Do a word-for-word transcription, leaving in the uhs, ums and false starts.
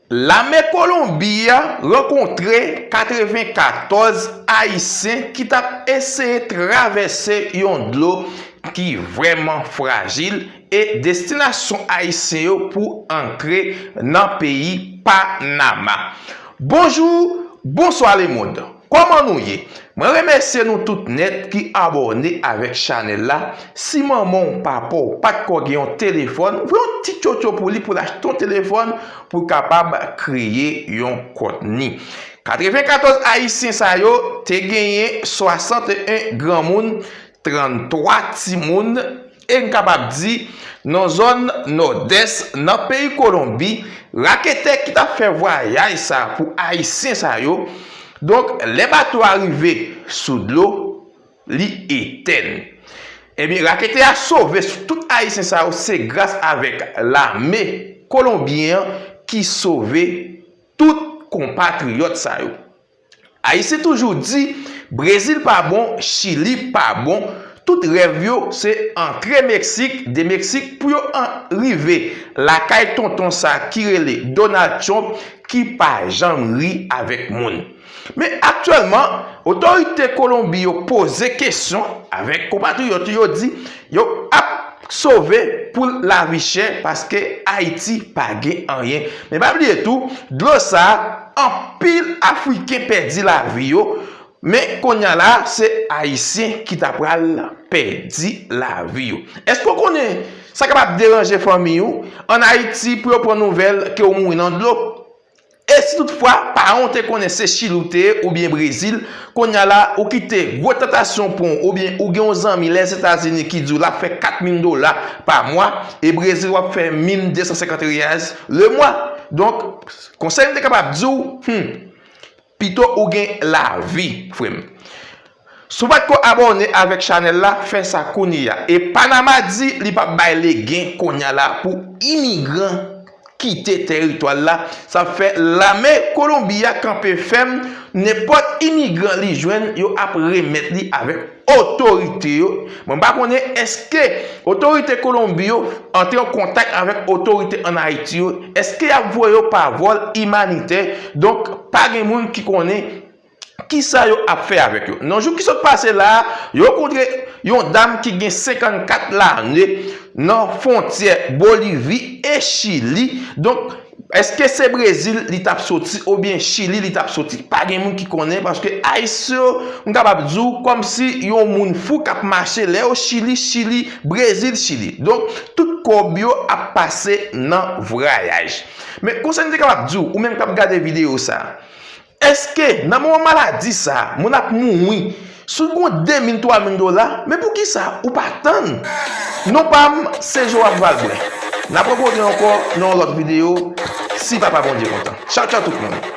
Lame Kolonbi a rankontre katrevenkatòz Ayisyen ki t ap eseye travèse yon dlo ki vrèman frajil e destinasyon Ayisyen yo pou antre nan peyi Panama. Bonjou, bonswa lemonn. Kòman nou ye? Mwen remèsye nou tout nèt ki abòne avèk chanèl la. Si manman w, papa w pa t ko gen yon telefòn, voye yon ti tchotcho pou li pou l achte yon telefòn pou l kapab kreye yon kontni. Katrevenkatòz Ayisyen sa yo te genyen swasanteyen granmoun, tranntwa timoun, e n kapab di nan zòn nòdès nan peyi Kolonbi, raketè ki t ap fè vwayaj sa pou Ayisyen sa yo. Donk, lè bato a rive sou dlo, li etèn. Ebyen, raketè a sove tout Ayisyen sa yo, se gras avèk lame kolonbyen an ki sove tout konpatriyòt sa yo. Ayisyen toujou di, Brezil pa bon, Chili pa bon, tout rèv yo se antre Meksik, de Meksik pou yo an- rive lakay tonton sa ki rele Donald Trump ki pa janm ri avèk moun. Men aktyèlman, otorite Kolonbi yo poze kesyon avèk konpatriyòt yo, yo di yo ap sove pou lavi chè paske Ayiti pa gen anyen. Men pa bliye tou, dlo sa a, anpil Afriken pèdi lavi yo, men kounye a la, se Ayisyen ki ta pral pèdi lavi yo. Èske w konnen sa kapab deranje fanmi w ann Ayiti pou yo pran nouvèl ke w mouri nan dlo? E si toutfwa paran w te konnen se Chili w te ye oubyen Brezil, kounye a la ou kite gwo tantasyon pran w oubyen ou gen yon zanmi Lèzetazini ki di w l ap fè kat mil dola pa mwa e Brezil w ap fè mil de san senkant reyaz le mwa. Donk, konsèy m te kapab di w, hmm, pito ou gen lavi, frè m. Si w pa t ko abòne avèk chanèl la, fè sa kounye a. E Panama di li p ap bay legen kounye a la pou imigran kite teritwa l la. Sa fè lame Kolonbi a kanpe fèm, nenpòt imigran li jwenn, yo ap remèt li avèk otorite yo. Mwen pa konnen èske otorite Kolonbi yo antre an kontak avèk otorite ann Ayiti yo, èske y ap voye yo pa vòl imanitè. Donk, pa gen moun ki konnen kisa yo ap fè avèk yo. Nan jou ki sot pase la a, yo kontre yon dam ki gen senkannkat lane nan fwontyè Bolivi e Chili. Donk, èske se Brezil li t ap soti oubyen Chili li t ap soti? Pa gen moun ki konnen paske Ayisyen yo, m kapab di w, kòmsi yon moun fou k ap mache, lè yo Chili, Chili, Brezil, Chili. Donk, tout kòb yo ap pase nan vwayaj. Men konsèy m te kapab di w, ou menm k ap gade videyo sa a, èske nan moman maladi sa a, moun ap mouri, si w gen de mil, twa mil dola, men poukisa ou pa tann? Non pa m, se Joab Valbrun. N ap rankontre ankò nan yon lòt videyo, si Papa Bondye kontan. Tchaw, tchaw tout moun.